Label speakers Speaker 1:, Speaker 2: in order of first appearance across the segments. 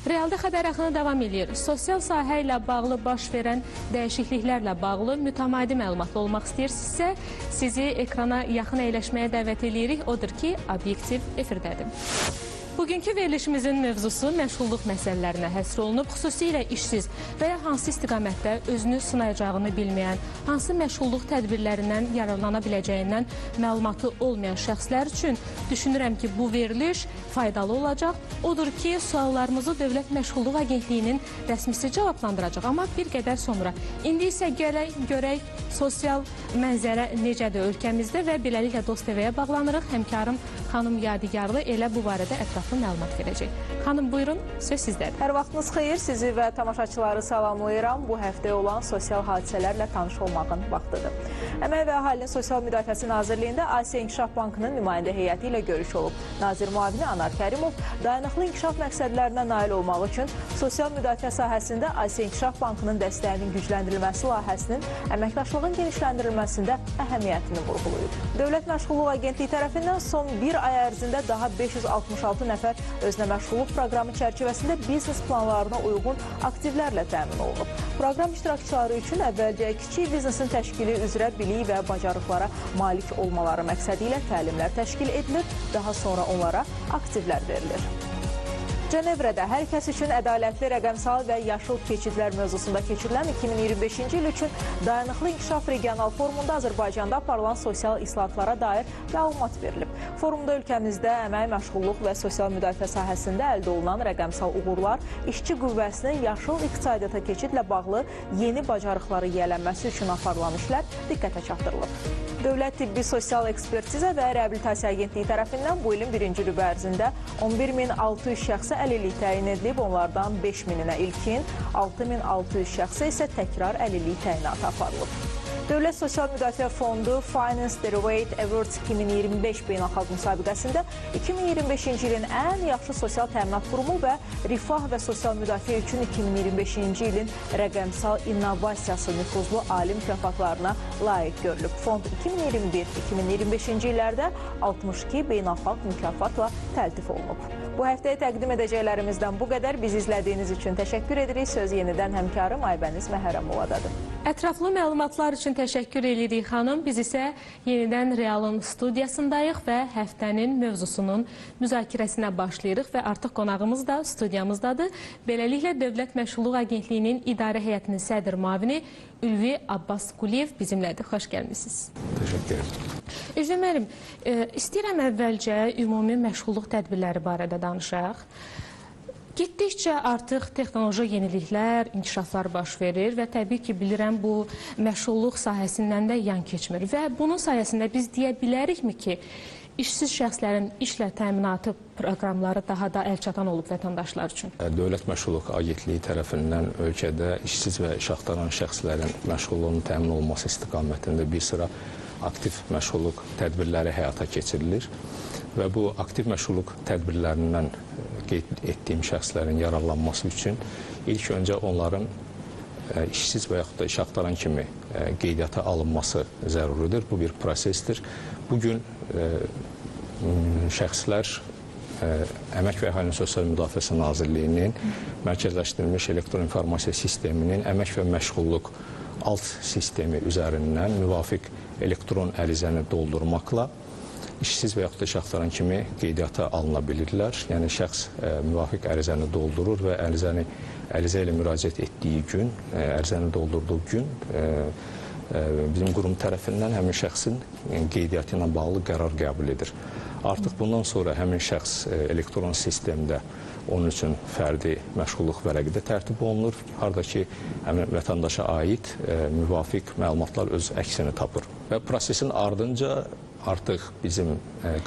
Speaker 1: Realda xəbər axını davam eləyir. Sosial sahə ilə bağlı baş verən dəyişikliklərlə bağlı mütəmadi məlumatlı olmaq istəyirsinizsə, sizi ekrana yaxın əyləşməyə dəvət eləyirik. Odur ki, Obyektiv efirdədir. Bugünkü verilişimizin mövzusu məşğulluq məsələlərinə həsr olunub. Xüsusilə işsiz və ya hansı istiqamətdə özünü sınayacağını bilməyən, hansı məşğulluq tədbirlərindən yararlana biləcəyindən məlumatı olmayan şəxslər üçün düşünürəm ki, bu veriliş faydalı olacaq. Odur ki, suallarımızı Dövlət Məşğulluq Agentliyinin rəsmisi cavablandıracaq, amma bir qədər sonra. İndi isə gələk görək sosial mənzərə necədir ölkəmizdə və beləliklə Dost TV-yə bağlanırıq. Həmkarım xanım Yadigarlı elə bu barədə ətraflı məlumat verəcək. Xanım, buyurun, söz sizdədir.
Speaker 2: Hər vaxtınız xeyir, sizi və tamaşaçıları salamlayıram. Bu həftə olan sosial hadisələrlə tanış olmağın vaxtıdır. Əmək və Əhalinin Sosial Müdafiəsi Nazirliyində Asiya İnkişaf Bankının nümayəndə heyəti ilə görüş olub. Nazir müavini Anar Kərimov dayanıqlı inkişaf məqsədlərinə nail olmaq üçün sosial müdafiə sahəsində Asiya İnkişaf Bankının dəstəyinin gücləndirilməsi layihəsinin əməkdaşlığın genişləndirilməsində əhəmiyyətini vurğulayıb. Dövlət Məşğulluq Agentliyi tərəfindən son bir ay ərzində daha 566 nəfər özünə məşğulluq proqramı çərçivəsində biznes planlarına uyğun aktivlərlə təmin olunub. Proqram iştirakçıları üçün əvvəlcə kiçik biznesin təşkili üzrə bilik və bacarıqlara malik olmaları məqsədi ilə təlimlər təşkil edilir, daha sonra onlara aktivlər verilir. Cenevrədə hər kəs üçün ədalətli rəqəmsal və yaşıl keçidlər mövzusunda keçirilən 2025-ci il üçün Dayanıqlı İnkişaf Regional Forumunda Azərbaycanda aparılan sosial islahatlara dair məlumat verilib. Forumda ölkəmizdə əmək, məşğulluq və sosial müdafiə sahəsində əldə olunan rəqəmsal uğurlar, işçi qüvvəsinin yaşıl iqtisadiyyata keçidlə bağlı yeni bacarıqları yiyələnməsi üçün aparılan işlər diqqətə çatdırılıb. Dövlət Tibbi Sosial Ekspertiza və Reabilitasiya Agentliyi tərəfindən bu ilin birinci rübə ərzində 11.600 şəxsə əlillik təyin edilib, onlardan 5.000-inə ilkin, 6.600 şəxsə isə təkrar əlillik təyinatı aparılıb. Dövlət Sosial Müdafiə Fondu Finance Derivate Awards 2025 beynəlxalq müsabiqəsində 2025-ci ilin ən yaxşı sosial təminat qurumu və Rifah və Sosial Müdafiə üçün 2025-ci ilin rəqəmsal innovasiyası nüfuzlu ali mükafatlarına layiq görülüb. Fond 2021-2025-ci illərdə 62 beynəlxalq mükafatla təltif olunub. Bu həftəyə təqdim edəcəklərimizdən bu qədər. Bizi izlədiyiniz üçün təşəkkür edirik. Söz yenidən həmkarım Aybəniz Məhərrəmovadadır.
Speaker 1: Ətraflı məlumatlar üçün təşəkkür edirik xanım. Biz isə yenidən Realın studiyasındayıq və həftənin mövzusunun müzakirəsinə başlayırıq və artıq qonağımız da studiyamızdadır. Beləliklə Dövlət Məşğulluq Agentliyinin İdarə Heyətinin sədr müavini Ülvi Abbasquliyev bizimlədir. Xoş gəlmisiniz.
Speaker 3: Təşəkkür ederim.
Speaker 1: Ülvi müəllim, istəyirəm əvvəlcə ümumi məşğulluq tədbirləri barədə danışaq. Getdikcə artıq texnoloji yeniliklər, inkişaflar baş verir və təbii ki, bilirəm bu məşğulluq sahəsindən də yan keçmir. Və bunun sayəsində biz deyə bilərikmi ki, işsiz şəxslərin işlə təminatı proqramları daha da əlçatan olub vətəndaşlar üçün?
Speaker 3: Dövlət Məşğulluq Agentliyi tərəfindən ölkədə işsiz və iş axtaran şəxslərin məşğulluğunun təmin olunması istiqamətində bir sıra aktiv məşğulluq tədbirləri həyata keçirilir. Və bu aktiv məşğulluq tədbirlərindən qeyd etdiyim şəxslərin yararlanması üçün ilk öncə onların işsiz və yaxud da iş axtaran kimi qeydiyyata alınması zəruridir. Bu bir prosesdir. Bugün şəxslər Əmək və Əhalinin Sosial Müdafiəsi Nazirliyinin Mərkəzləşdirilmiş Elektron İnformasiya Sisteminin Əmək və Məşğulluq alt sistemi üzərindən müvafiq elektron ərizəni doldurmaqla işsiz və yaxud da iş axtaran kimi qeydiyyata alına bilirlər. Yəni şəxs müvafiq ərizəni doldurur və ərizə ilə müraciət etdiyi gün, ərizəni doldurduğu gün bizim qurum tərəfindən həmin şəxsin qeydiyyatı ilə bağlı qərar qəbul edir. Artıq bundan sonra həmin şəxs elektron sistemdə onun üçün fərdi məşğulluq vərəqi də tərtib olunur. Harada ki, həmin vətəndaşa aid müvafiq məlumatlar öz əksini tapır. Və prosesin ardınca artıq bizim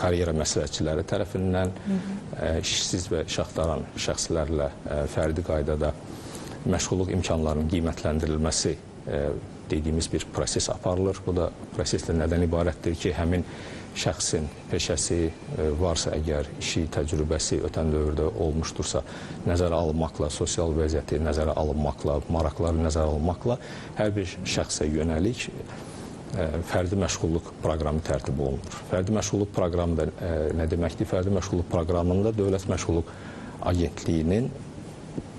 Speaker 3: karyera məsləhətçiləri tərəfindən işsiz və iş axtaran şəxslərlə fərdi qaydada məşğulluq imkanlarının qiymətləndirilməsi dediyimiz bir proses aparılır. Bu da proseslə nədən ibarətdir ki, həmin şəxsin peşəsi varsa əgər, işi, təcrübəsi ötən dövrdə olmuşdursa, nəzərə alınmaqla, sosial vəziyyəti nəzərə alınmaqla, maraqları nəzərə alınmaqla hər bir şəxsə yönəlik fərdi məşğulluq proqramı tərtib olunur. Fərdi məşğulluq proqramı da nə deməkdir? Fərdi məşğulluq proqramında Dövlət Məşğulluq Agentliyinin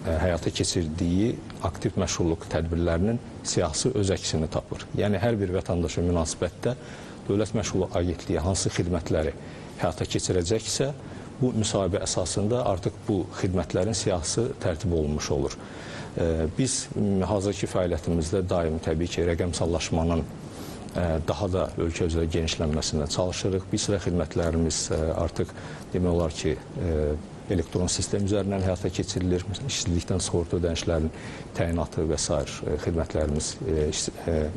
Speaker 3: həyata keçirdiyi aktiv məşğulluq tədbirlərinin siyahısı öz əksini tapır. Yəni, hər bir vətəndaşa münasibətdə Dövlət Məşğulluq Agentliyi hansı xidmətləri həyata keçirəcəksə, bu müsahibə əsasında artıq bu xidmətlərin siyahısı tərtib olunmuş olur. Biz hazırki fəaliyyətimizdə daim təbii ki, rəqəmsallaşmanın daha da ölkə üzrə genişlənməsinə çalışırıq. Bir sıra xidmətlərimiz artıq demək olar ki, elektron sistem üzərindən həyata keçirilir. Məsələn, işsizlikdən sığorta ödənişlərinin təyinatı və sair xidmətlərimiz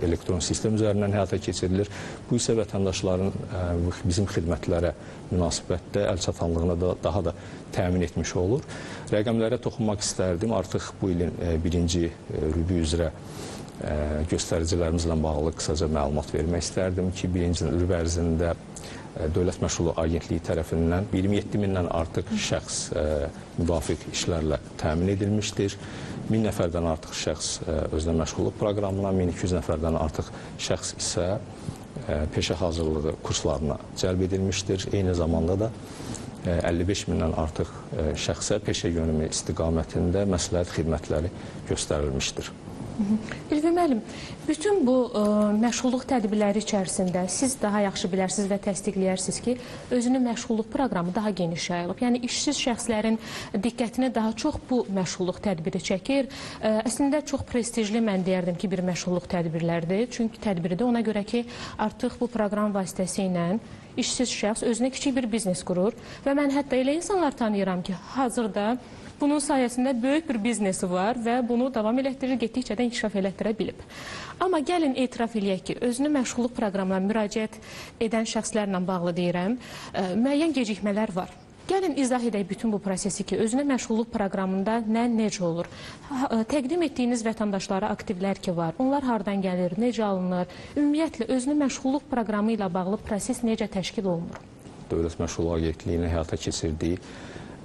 Speaker 3: elektron sistem üzərindən həyata keçirilir. Bu isə vətəndaşların bizim xidmətlərə münasibətdə əlçatanlığına da daha da təmin etmiş olur. Rəqəmlərə toxunmaq istərdim. Artıq bu ilin birinci rübü üzrə göstəricilərimizlə bağlı qısaca məlumat vermək istərdim ki, birinci rübü ərzində Dövlət Məşğulluq Agentliyi tərəfindən 27 mindən artıq şəxs müvafiq işlərlə təmin edilmişdir. 1000 nəfərdən artıq şəxs özünə məşğulluq proqramına, 1200 nəfərdən artıq şəxs isə peşə hazırlığı kurslarına cəlb edilmişdir. Eyni zamanda da 55 mindən artıq şəxsə peşə yönümü istiqamətində məsləhət xidmətləri göstərilmişdir.
Speaker 1: İlvi müəllim, bütün bu məşğulluq tədbirləri içərisində siz daha yaxşı bilərsiniz və təsdiqləyərsiniz ki, özünü məşğulluq proqramı daha geniş yayılıb. Yəni, işsiz şəxslərin diqqətini daha çox bu məşğulluq tədbiri çəkir. Əslində, çox prestijli mən deyərdim ki, bir məşğulluq tədbirlərdir. Çünki tədbiri də ona görə ki, artıq bu proqram vasitəsilə işsiz şəxs özünə kiçik bir biznes qurur. Və mən hətta elə insanlar tanıyıram ki, hazırda bunun sayəsində böyük bir biznesi var və bunu davam elətdirir, getdikcə də inkişaf elətdirə bilib. Amma gəlin etiraf eləyək ki, özünü məşğulluq proqramına müraciət edən şəxslərlə bağlı deyirəm, müəyyən gecikmələr var. Gəlin izah edək bütün bu prosesi ki, özünə məşğulluq proqramında nə, necə olur? Təqdim etdiyiniz vətəndaşlara aktivlər ki var, onlar hardan gəlir, necə alınır? Ümumiyyətlə, özünü məşğulluq proqramı ilə bağlı proses necə təşkil olunur?
Speaker 3: Dövlət Məşğulluq Agentliyinin həyata keçirdiyi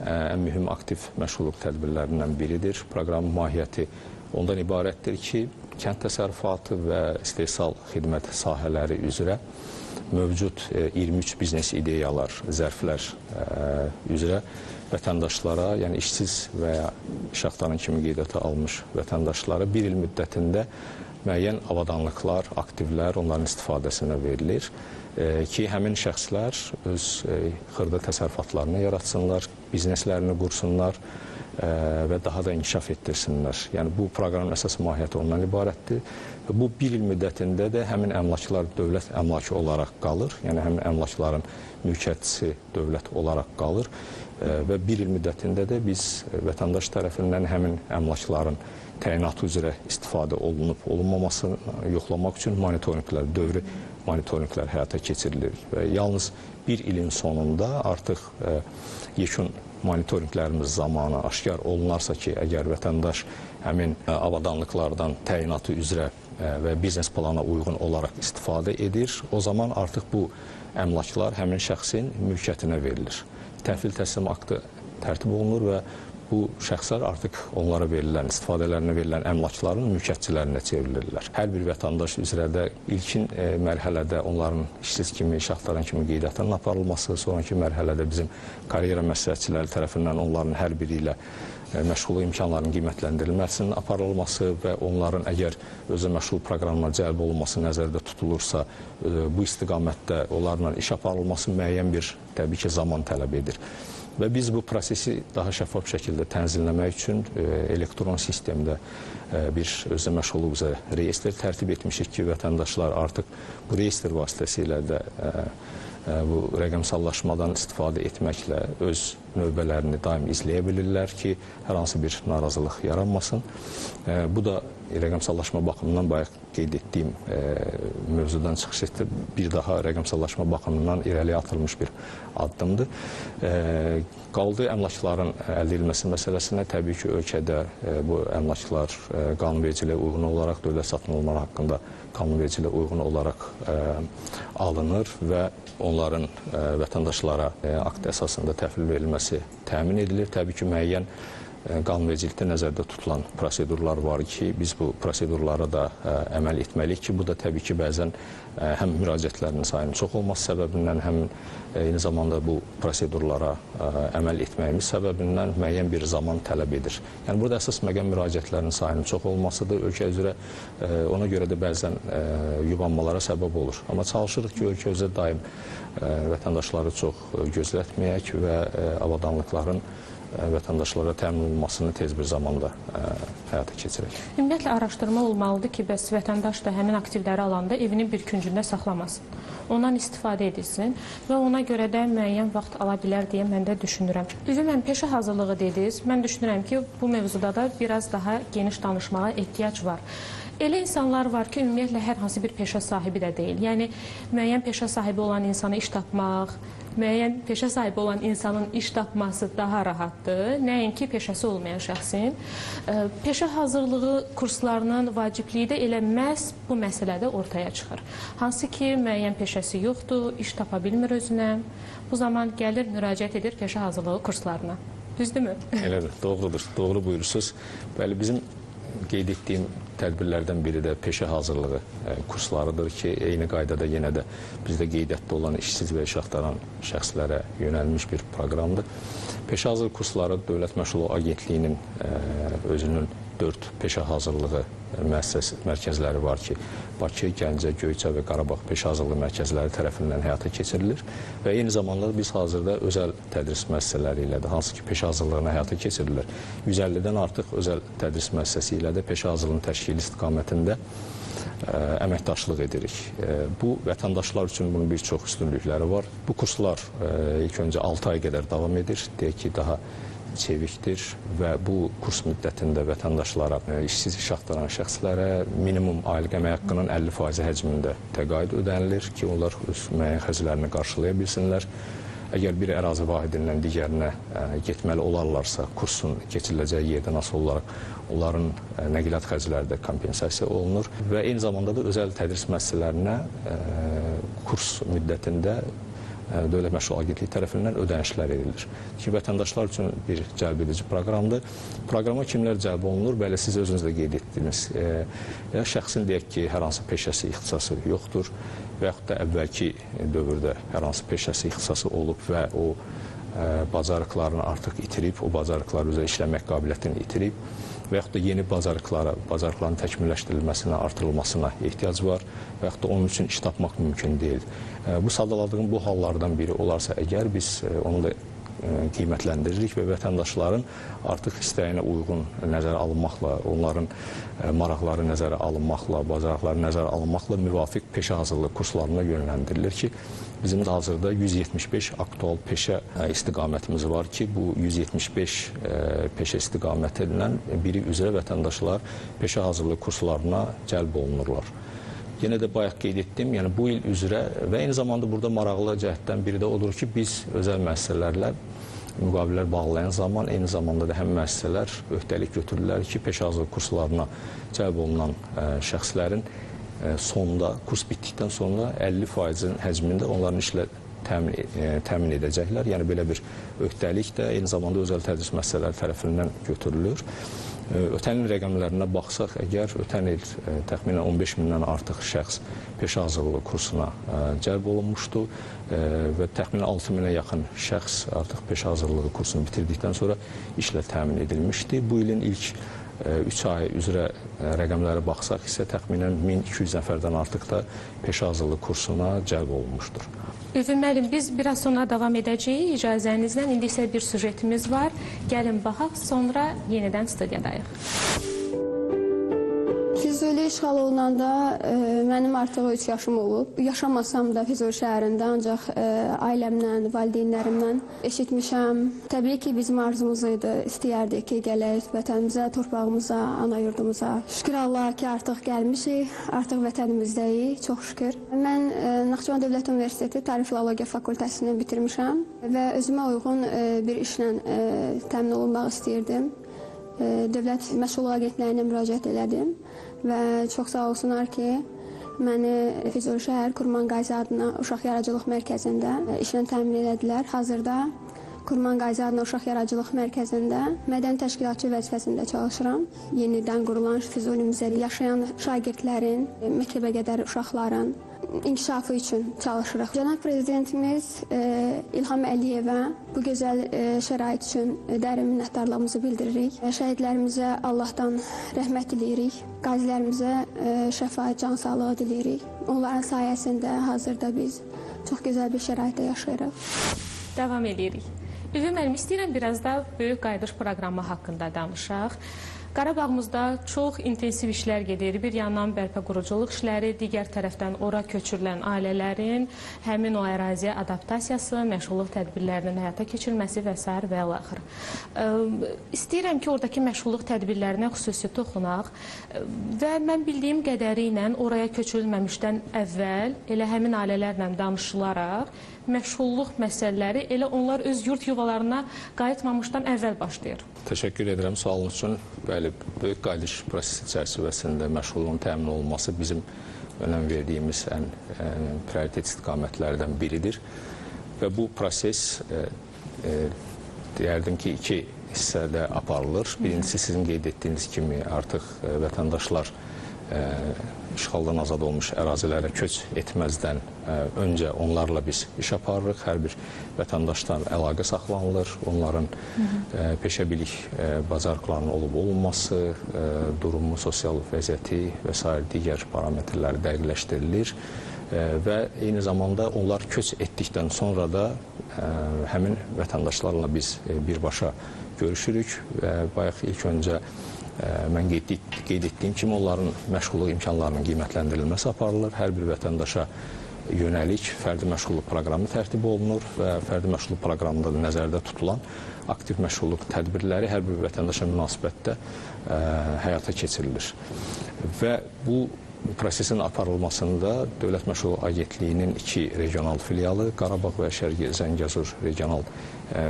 Speaker 3: ən mühüm aktiv məşğulluq tədbirlərindən biridir. Proqramın mahiyyəti ondan ibarətdir ki, kənd təsərrüfatı və istehsal xidmət sahələri üzrə mövcud 23 biznes ideyalar, zərflər üzrə vətəndaşlara, yəni işsiz və ya iş axtaran kimi qeydiyyata almış vətəndaşlara bir il müddətində müəyyən avadanlıqlar, aktivlər onların istifadəsinə verilir ki, həmin şəxslər öz xırda təsərrüfatlarını yaratsınlar, bizneslərini qursunlar və daha da inkişaf etdirsinlər. Yəni, bu proqramın əsas mahiyyəti ondan ibarətdir. Və bu bir il müddətində də həmin əmlaklar dövlət əmlakı olaraq qalır. Yəni, həmin əmlakların mülkiyyətçisi dövlət olaraq qalır və bir il müddətində də biz vətəndaş tərəfindən həmin əmlakların təyinatı üzrə istifadə olunub olunmamasını yoxlamaq üçün monitorinqlər, dövrü monitorinqlər həyata keçirilir və yalnız bir ilin sonunda artıq yekun monitorinqlərimiz zamanı aşkar olunarsa ki, əgər vətəndaş həmin avadanlıqlardan təyinatı üzrə və biznes plana uyğun olaraq istifadə edir, o zaman artıq bu əmlaklar həmin şəxsin mülkiyyətinə verilir. Təhvil təslim aktı tərtib olunur və bu şəxslər artıq onlara verilən, istifadələrinə verilən əmlakların mülkiyyətçilərinə çevrilirlər. Hər bir vətəndaş üzrə də ilkin mərhələdə onların işsiz kimi, iş axtaran kimi qeydiyyatının aparılması, sonraki mərhələdə bizim karyera məsləhətçiləri tərəfindən onların hər biri ilə məşğulluq imkanlarının qiymətləndirilməsinin aparılması və onların əgər özə məşğul proqramına cəlb olunması nəzərdə tutulursa, bu istiqamətdə onlarla iş aparılması müəyyən bir, təbii ki, zaman tələb edir. Və biz bu prosesi daha şəffaf şəkildə tənzimləmək üçün elektron sistemdə bir özə məşğulluq üzrə reyestr tərtib etmişik ki, vətəndaşlar artıq bu reyestr vasitəsilə də bu rəqəmsallaşmadan istifadə etməklə öz növbələrini daim izləyə bilirlər ki, hər hansı bir narazılıq yaranmasın. Bu da rəqəmsallaşma baxımından bayaq qeyd etdiyim mövzudan çıxış etdi. Bir daha rəqəmsallaşma baxımından irəliyə atılmış bir addımdır. Qaldı əmlakların əldə edilməsi məsələsinə. Təbii ki, ölkədə bu əmlaklar qanunvericiliyə uyğun olaraq, dövlət satın almaları haqqında qanunvericiliyə uyğun olaraq alınır və onların vətəndaşlara akt əsasında təhvil verilməsi təmin edilir. Təbii ki, müəyyən qanunvericilikdə nəzərdə tutulan prosedurlar var ki, biz bu prosedurlara da əməl etməliyik ki, bu da təbii ki, bəzən həm müraciətlərin sayının çox olması səbəbindən, həm eyni zamanda bu prosedurlara əməl etməyimiz səbəbindən müəyyən bir zaman tələb edir. Yəni, burada əsas məqam müraciətlərin sayının çox olmasıdır ölkə üzrə, ona görə də bəzən yubanmalara səbəb olur. Amma çalışırıq ki, ölkə üzrə daim vətəndaşları çox gözlətməyək və avadanlıqların vətəndaşlara təmin olunmasını tez bir zamanda həyata keçirək.
Speaker 1: Ümumiyyətlə, araşdırma olmalıdır ki, bəs vətəndaş da həmin aktivləri alanda evinin bir küncündə saxlamasın. Ondan istifadə edilsin və ona görə də müəyyən vaxt ala bilər deyə mən də düşünürəm. Ümumən, peşə hazırlığı dediniz. Mən düşünürəm ki, bu mövzuda da biraz daha geniş danışmağa ehtiyac var. Elə insanlar var ki, ümumiyyətlə, hər hansı bir peşə sahibi də deyil. Yəni, müəyyən peşə sahibi olan insana iş tapmaq, müəyyən peşə sahibi olan insanın iş tapması daha rahatdır, nəinki peşəsi olmayan şəxsin. Peşə hazırlığı kurslarının vacibliyi də elə məhz bu məsələdə ortaya çıxır. Hansı ki, müəyyən peşəsi yoxdur, iş tapa bilmir özünə. Bu zaman gəlir, müraciət edir peşə hazırlığı kurslarına. Düzdürmü?
Speaker 3: Elədir, doğrudur. Doğru buyurursunuz. Bəli, bizim qeyd etdiyim tədbirlərdən biri də peşə hazırlığı kurslarıdır ki, eyni qaydada yenə də bizdə qeydiyyatda olan işsiz və iş axtaran şəxslərə yönəlmiş bir proqramdır. Peşə hazırlığı kursları Dövlət Məşğulluq Agentliyinin özünün 4 peşə hazırlığı mərkəzləri var ki, Bakı, Gəncə, Göyçay və Qarabağ peşə hazırlığı mərkəzləri tərəfindən həyata keçirilir və eyni zamanda biz hazırda özəl tədris müəssisələri ilə də, hansı ki peşə hazırlığını həyata keçirilir, 150-dən artıq özəl tədris müəssisəsi ilə də peşə hazırlığının təşkili istiqamətində əməkdaşlıq edirik. Bu, vətəndaşlar üçün bunun bir çox üstünlükləri var. Bu kurslar ilk öncə 6 ay qədər davam edir, deyək ki, daha çevikdir və bu kurs müddətində vətəndaşlara, işsiz iş axtaran şəxslərə minimum aylıq əmək haqqının 50% həcmində təqaüd ödənilir ki, onlar öz müəyyən xərclərini qarşılaya bilsinlər. Əgər bir ərazi vahidindən digərinə getməli olarlarsa, kursun keçiriləcəyi yerdən asılı olaraq onların nəqliyyat xərcləri də kompensasiya olunur və eyni zamanda da özəl tədris müəssisələrinə kurs müddətində Dövlət Məşğulluq Agentliyi tərəfindən ödənişlər edilir. Ki, vətəndaşlar üçün bir cəlb edici proqramdır. Proqrama kimlər cəlb olunur? Bəli, siz özünüz də qeyd etdiniz. Ya şəxsin deyək ki, hər hansı peşəsi, ixtisası yoxdur və yaxud da əvvəlki dövrdə hər hansı peşəsi, ixtisası olub və o bacarıqlarını artıq itirib, o bacarıqları üzrə işləmək qabiliyyətini itirib və yaxud da yeni bacarıqlara, bacarıqların təkmilləşdirilməsinə, artırılmasına ehtiyac var və yaxud da onun üçün iş tapmaq mümkün deyil. Bu sadaladığım bu hallardan biri olarsa əgər biz onu da qiymətləndiririk və vətəndaşların artıq istəyinə uyğun nəzərə alınmaqla, onların maraqları nəzərə alınmaqla, bacarıqları nəzərə alınmaqla müvafiq peşə hazırlığı kurslarına yönləndirilir ki, bizim də hazırda 175 aktual peşə istiqamətimiz var ki, bu 175 peşə istiqamətindən biri üzrə vətəndaşlar peşə hazırlığı kurslarına cəlb olunurlar. Yenə də bayaq qeyd etdim, yəni bu il üzrə və eyni zamanda burada maraqlı cəhətdən biri də odur ki, biz özəl müəssisələrlə müqavilələr bağlayan zaman eyni zamanda da həm müəssisələr öhdəlik götürürlər ki, peşə hazırlığı kurslarına cəlb olunan şəxslərin sonda, kurs bitdikdən sonra 50%-in həcmində onların işlə təmin edəcəklər. Yəni belə bir öhdəlik də eyni zamanda özəl tədris müəssisələri tərəfindən götürülür. Ötən il rəqəmlərinə baxsaq, əgər ötən il təxminən 15 mindən artıq şəxs peşə hazırlığı kursuna cəlb olunmuşdu və təxminən 6 minə yaxın şəxs artıq peşə hazırlığı kursunu bitirdikdən sonra işlə təmin edilmişdi. Bu ilin ilk 3 ay üzrə rəqəmlərə baxsaq isə təxminən 1200 nəfərdən artıq da peşə hazırlığı kursuna cəlb olunmuşdur.
Speaker 1: Övün müəllim, biz biraz sonra davam edəcəyik icazənizlə. İndi isə bir süjetimiz var. Gəlin baxaq, sonra yenidən studiyadayıq.
Speaker 4: Füzuli işğal olunanda mənim artıq 3 yaşım olub. Yaşamasam da Füzuli şəhərində, ancaq ailəmlə, valideynlərimlə eşitmişəm. Təbii ki, bizim arzumuz idi. İstəyərdik ki, gələk vətənimizə, torpağımıza, ana yurdumuza. Şükür Allaha ki, artıq gəlmişik, artıq vətənimizdəyik, çox şükür. Mən Naxçıvan Dövlət Universiteti Tarix Filologiya Fakültəsini bitirmişəm və özümə uyğun bir işlə təmin olunmaq istəyirdim. Dövlət Məşğulluq Agentliyinə müraciət elədim və çox sağ olsunlar ki, məni Füzuli şəhər Kurmanqazi adına Uşaq Yaradıcılıq Mərkəzində işlə təmin elədilər. Hazırda Kurmanqazi adına Uşaq Yaradıcılıq Mərkəzində mədəni təşkilatçı vəzifəsində çalışıram. Yenidən qurulan Füzulimizdə yaşayan şagirdlərin, məktəbə qədər uşaqların inkişafı üçün çalışırıq. Cənab Prezidentimiz İlham Əliyevə bu gözəl şərait üçün dərin minnətdarlığımızı bildiririk. Şəhidlərimizə Allahdan rəhmət diləyirik. Qazilərimizə şəfa, can sağlığı diləyirik. Onların sayəsində hazırda biz çox gözəl bir şəraitdə yaşayırıq.
Speaker 1: Davam edirik. Üvü müəllim, istəyirəm biraz da Böyük Qayıdış proqramı haqqında danışaq. Qarabağımızda çox intensiv işlər gedir. Bir yandan bərpa quruculuq işləri, digər tərəfdən ora köçürülən ailələrin həmin o əraziyə adaptasiyası, məşğulluq tədbirlərinin həyata keçirilməsi və sair və ilaxır. İstəyirəm ki, oradakı məşğulluq tədbirlərinə xüsusi toxunaq və mən bildiyim qədəri ilə oraya köçürülməmişdən əvvəl elə həmin ailələrlə danışılaraq məşğulluq məsələləri elə onlar öz yurt yuvalarına qayıtmamışdan əvvəl başlayır.
Speaker 3: Təşəkkür edirəm sualınız üçün. Bəli, Böyük Qayıdış prosesi çərçivəsində məşğulluğun təmin olunması bizim önəm verdiyimiz ən prioritet istiqamətlərdən biridir. Və bu proses deyərdim ki, iki hissədə aparılır. Birincisi, sizin qeyd etdiyiniz kimi artıq vətəndaşlar işğaldan azad olmuş ərazilərə köç etməzdən öncə onlarla biz iş aparırıq. Hər bir vətəndaşdan əlaqə saxlanılır. Onların peşə bilik bacarıqlarının olub olunması, durumu, sosial vəziyyəti və sair digər parametrləri dəqiqləşdirilir və eyni zamanda onlar köç etdikdən sonra da həmin vətəndaşlarla biz birbaşa görüşürük və bayaq ilk öncə mən qeyd etdiyim kimi onların məşğulluq imkanlarının qiymətləndirilməsi aparılır. Hər bir vətəndaşa yönəlik fərdi məşğulluq proqramı tərtib olunur və fərdi məşğulluq proqramında da nəzərdə tutulan aktiv məşğulluq tədbirləri hər bir vətəndaşa münasibətdə həyata keçirilir. Və bu prosesin aparılmasında Dövlət Məşğulluq Agentliyinin iki regional filialı, Qarabağ və Şərqi Zəngəzur regional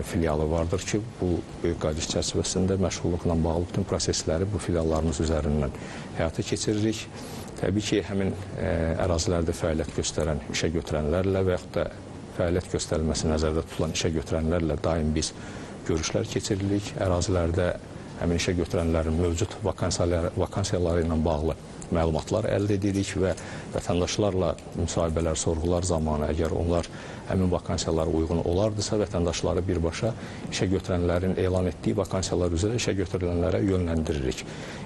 Speaker 3: filialı vardır ki, bu Böyük Qayıdış çərçivəsində məşğulluqla bağlı bütün prosesləri bu filiallarımız üzərindən həyata keçiririk. Təbii ki, həmin ərazilərdə fəaliyyət göstərən işə götürənlərlə və yaxud da fəaliyyət göstərilməsi nəzərdə tutulan işə götürənlərlə daim biz görüşlər keçiririk. Ərazilərdə həmin işə götürənlərin mövcud vakansiyaları ilə bağlı məlumatlar əldə edirik və vətəndaşlarla müsahibələr, sorğular zamanı əgər onlar həmin vakansiyalara uyğun olardısa, vətəndaşları birbaşa işə götürənlərin elan etdiyi vakansiyalar üzrə işə götürülənlərə yönləndiririk.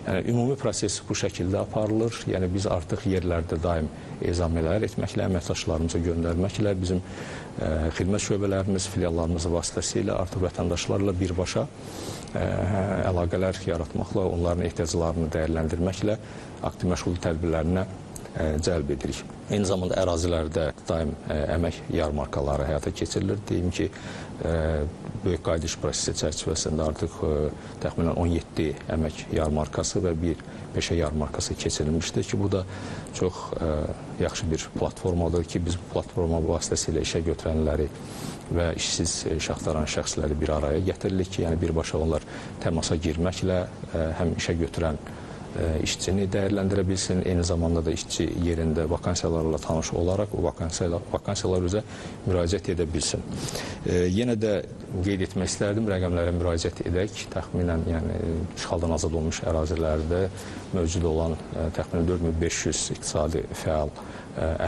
Speaker 3: Yəni, ümumi proses bu şəkildə aparılır. Yəni, biz artıq yerlərdə daim ezamələr etməklə, əməkdaşlarımıza göndərməklə, bizim xidmət şöbələrimiz, filiallarımız vasitəsilə artıq vətəndaşlarla birbaşa əlaqələr yaratmaqla, onların ehtiyaclarını dəyərləndirməklə aktiv məşğulluq tədbirlərinə cəlb edirik. Eyni zamanda ərazilərdə daim əmək yarmarkaları həyata keçirilir. Deyim ki, Böyük Qayıdış prosesi çərçivəsində artıq təxminən 17 əmək yarmarkası və bir peşə yarmarkası keçirilmişdir ki, bu da çox yaxşı bir platformadır ki, biz bu platforma vasitəsilə işə götürənləri və işsiz iş axtaran şəxsləri bir araya gətiririk ki, yəni birbaşa onlar təmasa girməklə həm işə götürən işçini dəyərləndirə bilsin, eyni zamanda da işçi yerində vakansiyalarla tanış olaraq o vakansiyalar üzrə müraciət edə bilsin. Yenə də qeyd etmək istərdim, rəqəmlərə müraciət edək. Təxminən, yəni işğaldan azad olmuş ərazilərdə mövcud olan təxminən 4500 iqtisadi fəal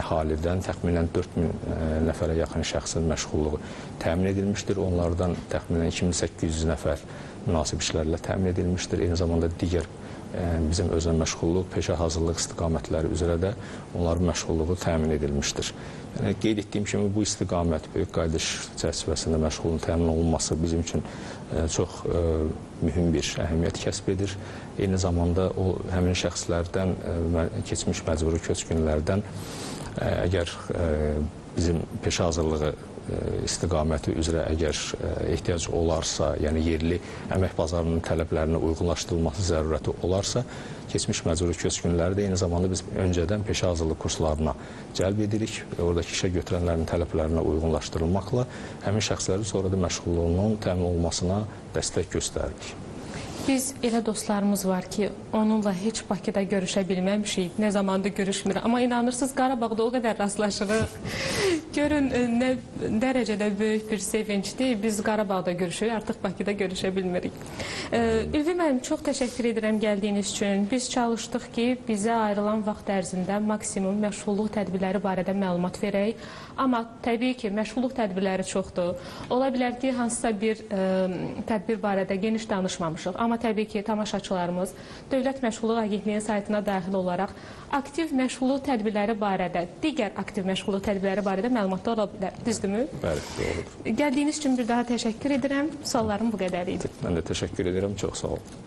Speaker 3: əhalidən təxminən 4000 nəfərə yaxın şəxsin məşğulluğu təmin edilmişdir. Onlardan təxminən 2800 nəfər münasib işlərlə təmin edilmişdir. Eyni zamanda digər bizim özünə məşğulluq, peşə hazırlıq istiqamətləri üzrə də onların məşğulluğu təmin edilmişdir. Yəni, qeyd etdiyim kimi bu istiqamət Böyük Qayıdış çərçivəsində məşğulluğun təmin olunması bizim üçün çox mühüm bir əhəmiyyət kəsb edir. Eyni zamanda o həmin şəxslərdən, keçmiş məcburi köçkünlərdən əgər bizim peşə hazırlığı istiqaməti üzrə əgər ehtiyac olarsa, yəni yerli əmək bazarının tələblərinə uyğunlaşdırılması zərurəti olarsa, keçmiş məcburi köçkünləri də eyni zamanda biz öncədən peşə hazırlıq kurslarına cəlb edirik və oradakı işə götürənlərin tələblərinə uyğunlaşdırılmaqla həmin şəxslərin sonra da məşğulluğunun təmin olunmasına dəstək göstəririk.
Speaker 1: Biz elə dostlarımız var ki, onunla heç Bakıda görüşə bilməmişik, nə zamandır görüşmürük. Amma inanırsınız, Qarabağda o qədər rastlaşırıq. Görün nə dərəcədə böyük bir sevincdir. Biz Qarabağda görüşürük, artıq Bakıda görüşə bilmirik. Ülvi müəllim, çox təşəkkür edirəm gəldiyiniz üçün. Biz çalışdıq ki, bizə ayrılan vaxt ərzində maksimum məşğulluq tədbirləri barədə məlumat verək. Amma təbii ki, məşğulluq tədbirləri çoxdur. Ola bilər ki, hansısa bir tədbir barədə geniş danışmamışıq. Amma təbii ki, tamaşaçılarımız Dövlət Məşğulluq Agentliyinin saytına daxil olaraq aktiv məşğulluq tədbirləri barədə, digər aktiv məşğulluq tədbirləri barədə məlumatlar ola bilər. Düzdürmü?
Speaker 3: Bəli, doğrudur.
Speaker 1: Gəldiyiniz üçün bir daha təşəkkür edirəm. Suallarım bu qədər idi.
Speaker 3: Mən də təşəkkür edirəm, çox sağ olun.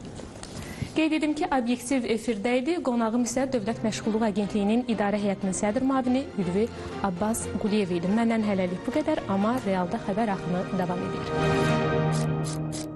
Speaker 1: Qeyd edim ki, obyektiv efirdə idi. Qonağım isə Dövlət Məşğulluq Agentliyinin İdarə Heyətinin sədr müavini Ülvi Abbas Quliyev idi. Məndən hələlik bu qədər, amma realda xəbər axını davam edir.